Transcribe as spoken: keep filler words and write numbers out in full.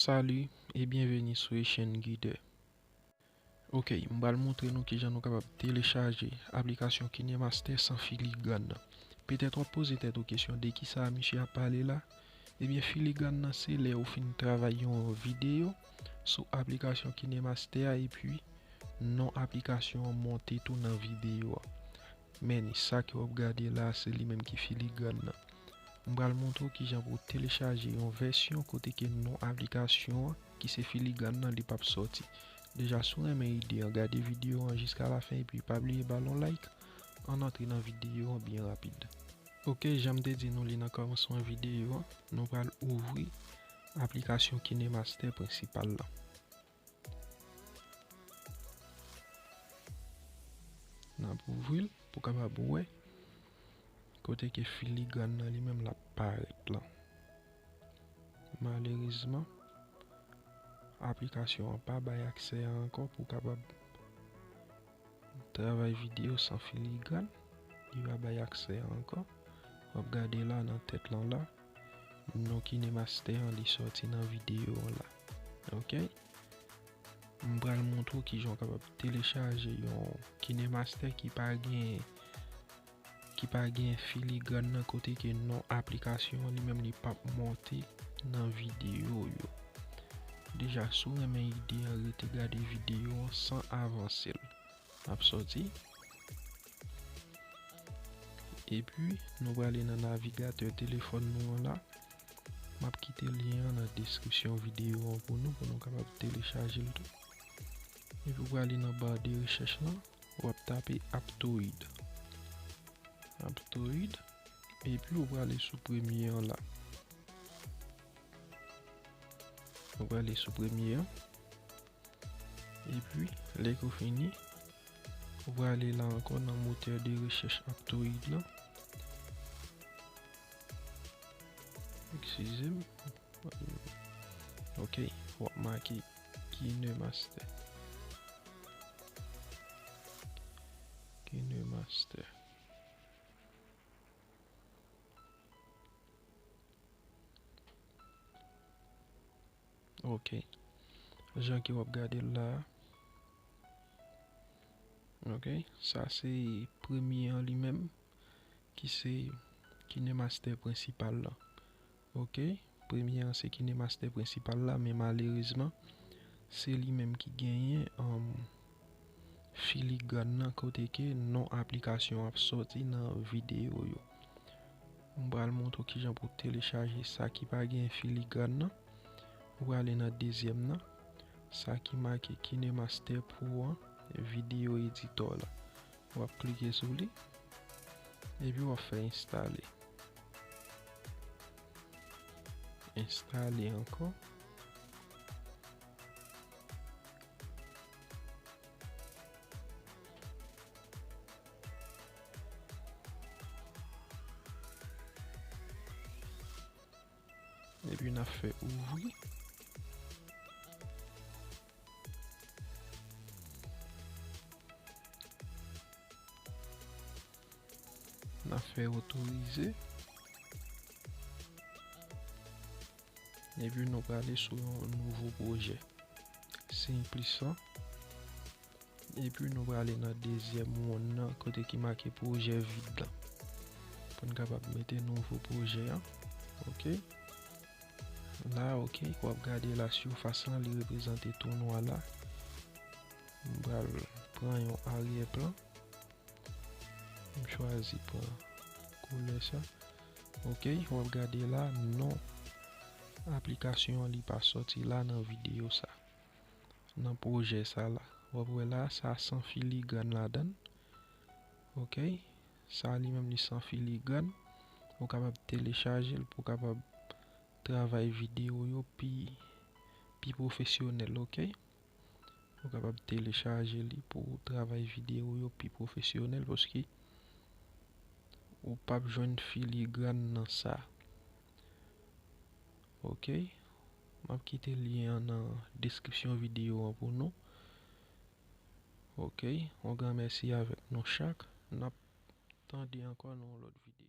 Salut et bienvenue sur Echange Guide. Ok, m pral montre nou kijan nou kapab telechaje aplikasyon KineMaster san filigran nan. Petèt w ap poze tèt ou kesyon de kisa misye ap pale la. Ebyen, filigran nan se lè ou fin travay yon videyo sou aplikasyon KineMaster a epi non aplikasyon an monte tou nan videyo a. Men ni sa ke w ap gade la, se li menm ki filigran nan. M pral montre w kijan pou w telechaje yon vèsyon kote ke non aplikasyon an, ki se filigran nan, li p ap sòti. Deja, si w renmen ide an, gade videyo an jiska lafen epi pa bliye ba l yon like. Ann antre nan videyo an byen rapid. Ok, jan m te di nou li nan kòmansman videyo an, nou pral ouvri aplikasyon KineMaster prensipal la. N ap ouvri l pou w kapab wè kote ke filigran nan li menm l ap parèt lan. Malerezman, aplikasyon an pa bay aksè a ankò pou w kapab travay videyo san filigran. Li pa bay aksè a ankò. W ap gade la nan tèt lan la. Non KineMaster an li sòti nan videyo an la. Ok. M pral montre w kijan w kapab telechaje yon KineMaster ki pa gen, ki pa gen filigran nan kote ke non aplikasyon an li menm li p ap monte nan videyo yo. Deja, si w renmen ide an, rete gade videyo an san avanse l. M ap sòti. Epi, nou prale nan navigatè telefòn nou an la. M ap kite lyen an nan deskripsyon videyo an pou nou, pou nou kapab telechaje l tou. Epi w prale nan ba de rechèch lan, w ap tape Aptoide. Aptoide, epi w prale sou premye an la. W prale sou premye an. Epi, lè ke w fini, ou prale la ankò nan motè de rechèch Aptoide lan. Eskize m. Ok, w ap make KineMaster. KineMaster. Ok. Jan ke w ap gade l la a. Ok. Sa se premye an li menm, ki se KineMaster prensipal la. Ok. Premye an se KineMaster prensipal la, men malerezman, se li menm ki genyen, um, filigran nan kote ke non aplikasyon ap sòti nan videyo yo. M pral montre w kijan pou telechaje sa ki pa gen filigran nan. Ou prale nan dezyèm nan, sa ki make KineMaster Pro an, videyo editò la. W ap klike sou li, epi w ap fè enstale. Enstale ankò. Epi n ap fè ouvri. N ap fè otorize. Epi nou prale sou yon nouvo pwojè. Siy plis lan. Epi nou prale nan dezyèm wonn nan, kote ki make pwojè vid lan. Pou n kapab mete nouvo pwojè an. Ok. La, ok, w ap gade la sifas lan, li reprezante tou nwa la. M pral pran yon aryè plan. M chwazi pran koulè sa. Ok, w ap gade la, non aplikasyon an li pa sòti la nan videyo sa. Nan pwojè sa la. W ap wè la, sa san filigran ladan l. Ok, sa li menm li san filigran. Ou kapab telechaje l pou w kapab travay videyo yo pi, pi pwofesyonèl, ok? Ou kapab telechaje li pou w travay videyo yo pi pwofesyonèl, paske ou p ap jwenn filigran nan sa. Ok? M ap kite lyen an nan deskripsyon videyo an pou nou. Ok? Yon gran mèsi avèk nou chak. N ap tande ankò nan yon lòt videyo.